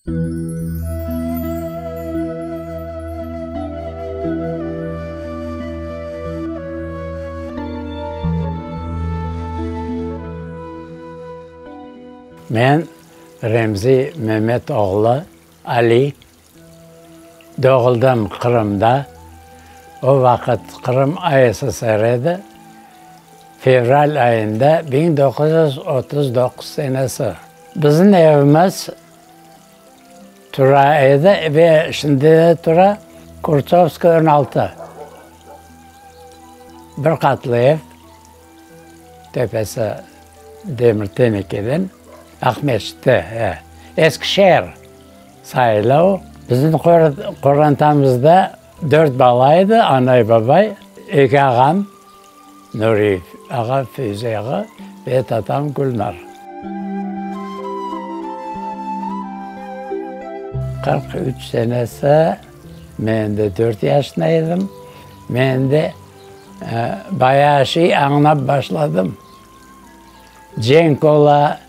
Men, Remzi Memet oğlu Ali, doğuldım Qırımda, o vaqıt Qırım ASSR edi, fevral ayında 1939 senesi. Bizim evimiz tura edi ve şimdi de tura, Kurtsovskaya 16, bir qatlı ev, töpesi demir tenekeden, Aqmescitte, eski şeer sayıla o. Bizim qorantamızda dört bala edi, anay, babay, eki ağam, Nuriyev ağa, Fevzi ağa ve tatam Gülnar. 43 senesi men endi dört yaşında edim, men endi bayağı şey añlap başladım. Cenk ola,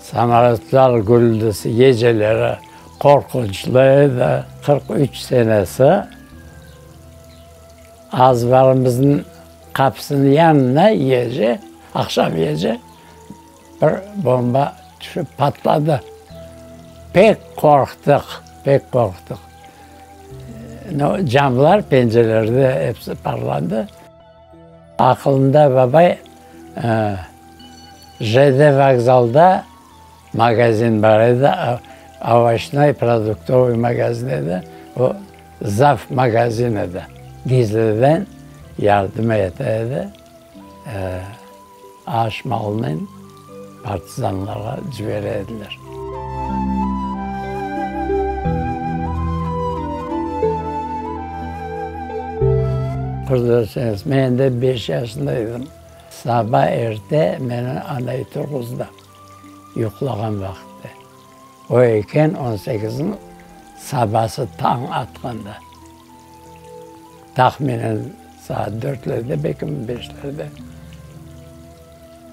samolötlar gürüldisi geceleri qorqunçlı edi. 43 senesi azbarımıznıñ qapısınıñ yanına gece, aqşam gece bir bomba tüşip patladı. Pek qorqtıq, pek qorqtıq. Camlar, pencerelerde episi parlandı. Aqılımda babay JD vokzalda magazin bar edi, ovoşnoy, produktovıy magazin edi, o zav magazin edi. Gizliden yardım ete edi, aş malnen partizanlarğa cibere ediler. 44 senesi, men endi beş yaşında edim. Saba erte meni anay turğuzdı, yuqlağan vaqıtte. O eken on sekizniñ sabası tañ atqanda. Tahminen saat dörtlerde, belki beşlerde.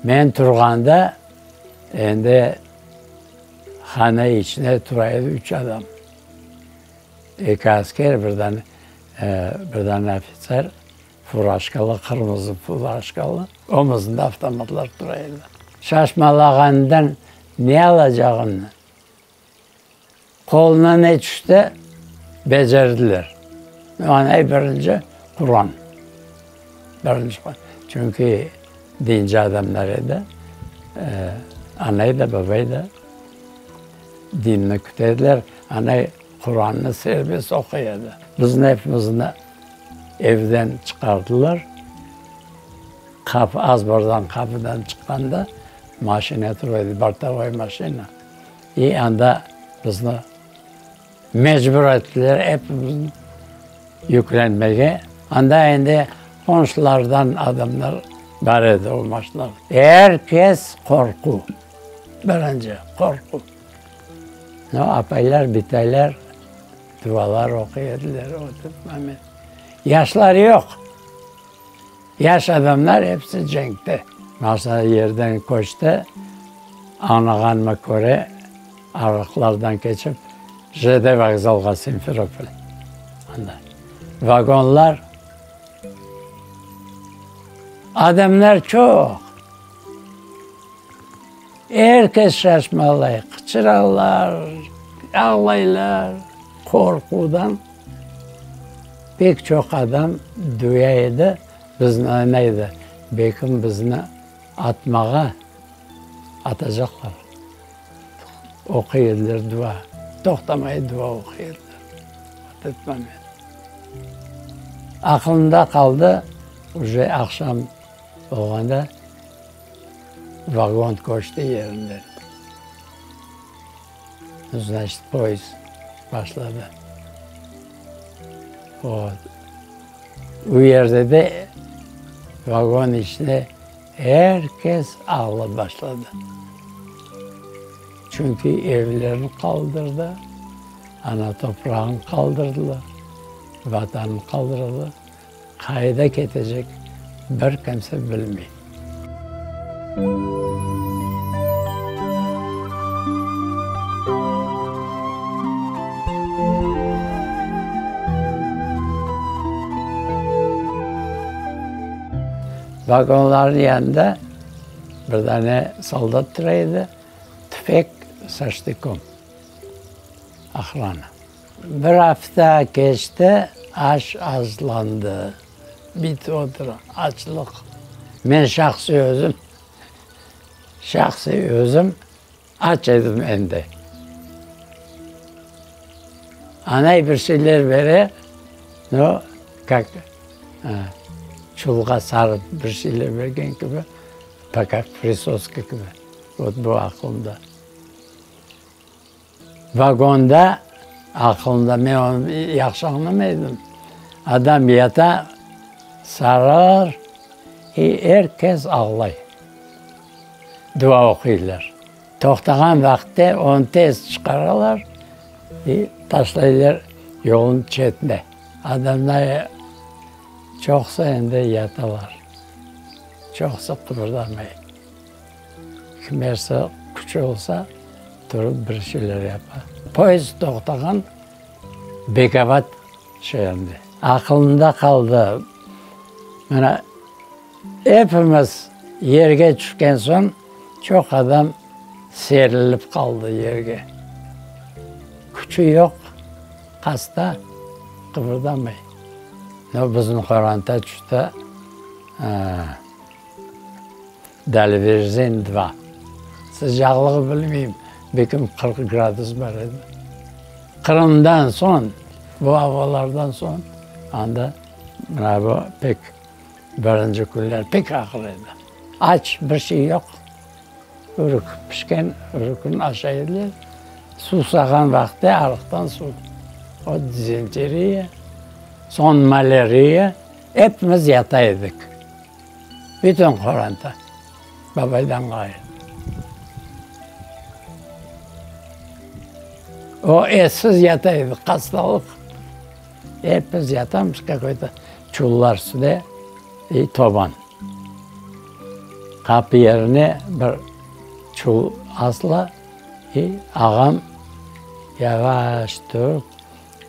Men turğanda endi hane içinde tura edi üç adam. Eki asker, bir dane, bir dane ofitser. Furaşkalı, qırmızı furaşkalı, omuzında avtomatlar tura edi. Şaşmalağanından ne alacağını, qoluna ne tüşti, becerdiler. Anay birinci Quran, birinci Quran, çünki dinci adamlar edi, anay da, babay da dinni küte ediler, anay Qurannı serbest oquy edi. Bizni epimizni Evden çıqardılar. Qapı, azbardan qapıdan çıqqanda maşina tura edi, bortovoy maşina. İ anda bizni mecbur ettiler epimizni yüklenmege. Anda endi qonşulardan adamlar bar edi o maşinada. Er kes qorqu, birinci qorqu. No, apaylar, bitaylar Dualar oquy ediler o moment. Yaşlar yoq. Yaş adamlar episi cenkte. Masa yerden köçti, añlağanıma köre, arıqlardan keçip, JD vokzalğa, Simferopol, anda. Vagonlar, adamlar çoq. Er kes şaşmalay, qıçıralar, ağlaylar. Qorqudan pek çoq adam duya edi, bizni oynaydı, belkim bizni atmağa atacaqlar. Oquy ediler dua, toqtamay dua oquy ediler. Aqılımda qaldı, uje aqşam olğanda. Vagon köçti yerinden. Znaçit, poyezd başladı. Vot. U yerde de vagon içinde er kes ağlap başladı. Çünki evlerini qaldırdı, ana toprağını qaldırdılar, Vatanını qaldırdılar. Qayda ketecek, bir kimse bilmey. Vagonlarnıñ yanında bir dane soldat tura edi, tüfek со ştıkom, ohrana. Bir afta keçti, aş azlandı, bitip otura, açlıq. Men şahsiy özüm, şahsiy özüm aç edim endi. Anay bir şeyler bere, no, kak, çulğa sarıp bir şeyler bergen kibi, kak prisoska kibi, vot bu aqılımda. Vagonda, aqılımda, men onı yahşı añlamaydım, adam yata, sarar, i er kes ağlay, dua oquylar. Toqtağan vaqıtte onı tez çıqaralar i taşlaylar yolnıñ çetine. Adamlar çoqusı endi yatalar, çoqusı qıbırdamay. Kimerse küçü olsa, turıp bir şeyler yapa. Poyezd toqtağan Bekabad şeerinde. Aqılımda qaldı, mına, epimiz yerge tüşken soñ, çoq adam serilip qaldı yerge. Küçü yoq, hasta, qıbırdamay. No, bizim qoranta tüşti. Dalverzen dva. Sıcaqlığı bilmeyim, belkim 40 gradus bar edi. Qırımdan soñ, bu avalardan soñ, anda mına bu pek birinci künler pek ağır edi. Aç, bir şey yoq. Ürük pişken, ürükni aşay ediler. Suvsağan vaqıtte arıqtan suv. O dizenteriya, soñ malâriya, epimiz yata edik. Bütün qoranta, babaydan ğayrı. O essiz yata edi, hastalıq. Epimiz yatamız kakoy-to çullar üstünde i toban. Qapı yerine bir çul asıla i ağam yavaş turıp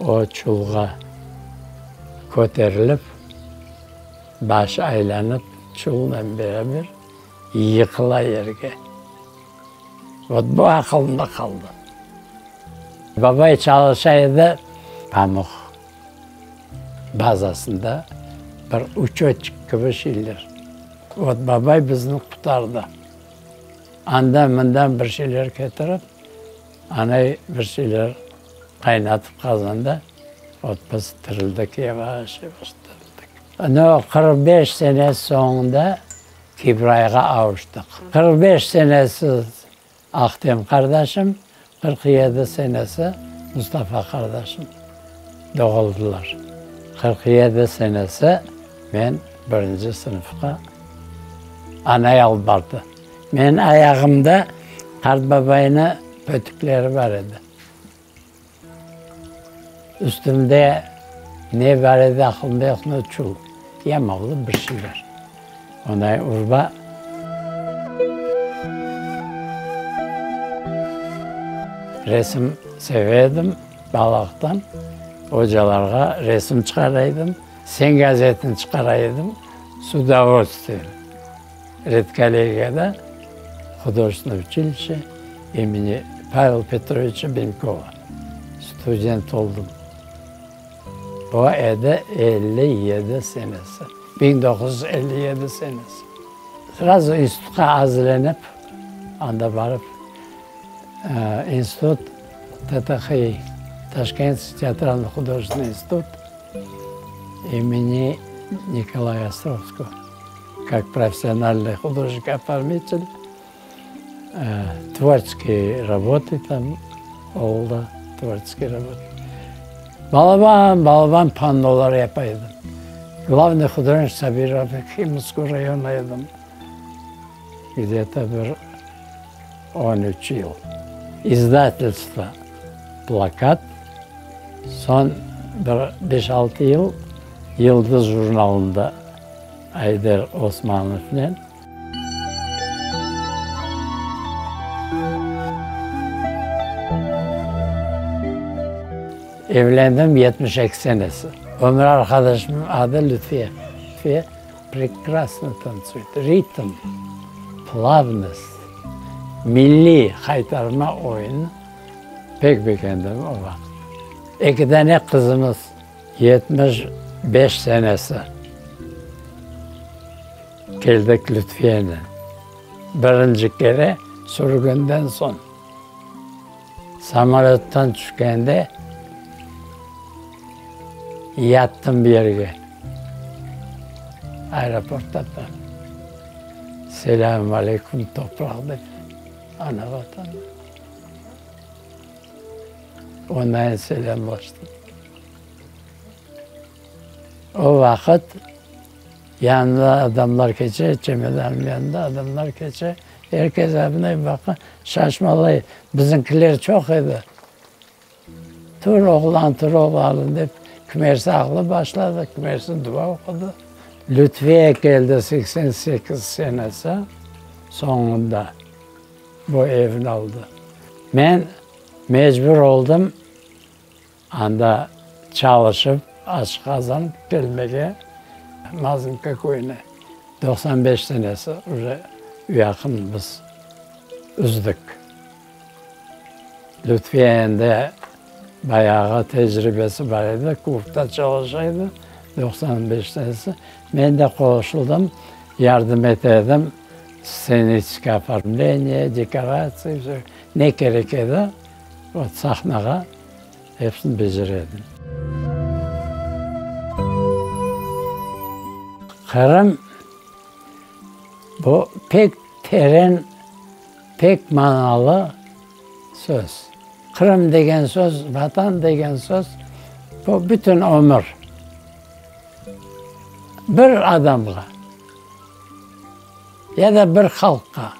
o çulğa köterilip, Başı aylanıp, çulnen beraber yıqıla yerge. Vot bu aqılımda qaldı. Babay çalışa edi pamuq bazasında, bir uçötçik kibi şeyler. Vot babay bizni qutardı. Andan-mından bir şeyler ketirip, anay bir şeyler qaynatıp qazanda, vot biz tirildik, yavaş-yavaş tirildik. No, 45 sene soñunda Kibrayğa avuştıq. 45 senesi Ahtem qardaşım, 47 senesi Mustafa qardaşım doğuldılar. 47 senesi men birinci sınıfqa anay alıp bardı. Menim ayağımda qartbabaynıñ pötükleri bar edi. Üstümde ne bar edi aqılımda yoq, no çul, yamavlı bir şeyler. Onday urba. Resim seve edim balalıqtan. Ocalarğa resim çıqara edim, Sen gazetini çıqara edim, s udovolstviyem. Redkollegiyada, hudojestvennoye uçilişçe imeni Pavel Petroviça Benkova student oldım. O edi 57 senesi, 1957 senesi. Srazu institutqa azırlanıp, anda barıp, institut TTHİ, Taşkent teatralno-hudojestvennoy institut imeni Nikolaya Ostrovskogo. Kak professionalnıy hudojnik-oformitel, tvorçeskiy rabotı tam oldı, tvorçeskiy rabotı. Balaban, balaban pannolar yapa edim. Glavnıy hudojnik Sabirov rayonı edim. Gde-to bir 13 yıl. İzdatelstvo Plakat, soñ bir beş-altı yıl Yıldız jurnalında Ayder Osmanovnen. Evlendim 72 senesi. Ömür arqadaşımnıñ adı Lütfiye. Lütfiye. Prekrasno tantsuyet. Ritm, plavnost, milliy haytarma oyunı pek begendim o vaqıt. Eki dane qızımız, 75 senesi keldik Lütfiyenen. Birinci kere sürgünden soñ. Samolöttan tüşkende yattım bir yerge, aeroportta da. Selâm aleyküm, topraq dep, ana Vatan. Onen selâmlaştım. O vaqıt Yanında adamlar keçe, çemedanım yanında adamlar keçe. Er kes abınay baqa, şaşmalay. Bizimkiler çoq edi. Tur, oğlan, tur, oğlanım, dep, kimersi ağlap başladı, kimersi dua oqudı. Lütfiye keldi 88 senesi soñunda bu evni aldı. Men mecbur oldım. Anda çalışıp, aş qazanıp kelmege Mazınka köyüne 95 senesi uje yaqın biz üzdik. Lütfiye endi bayağı tecribesi bar edi, klubda çalışa edi 95 senesi. Men de qoşuldım, yardım ete edim, stsenическое oformlение, dekoratsiya, ne kerek edi, vot sahnağa. Hepsini becere edim. Qırım, bu pek teren, pek manalı söz. Qırım degen söz, Vatan degen söz, bu bütün ömür. Bir adamğa ya da bir halqqa.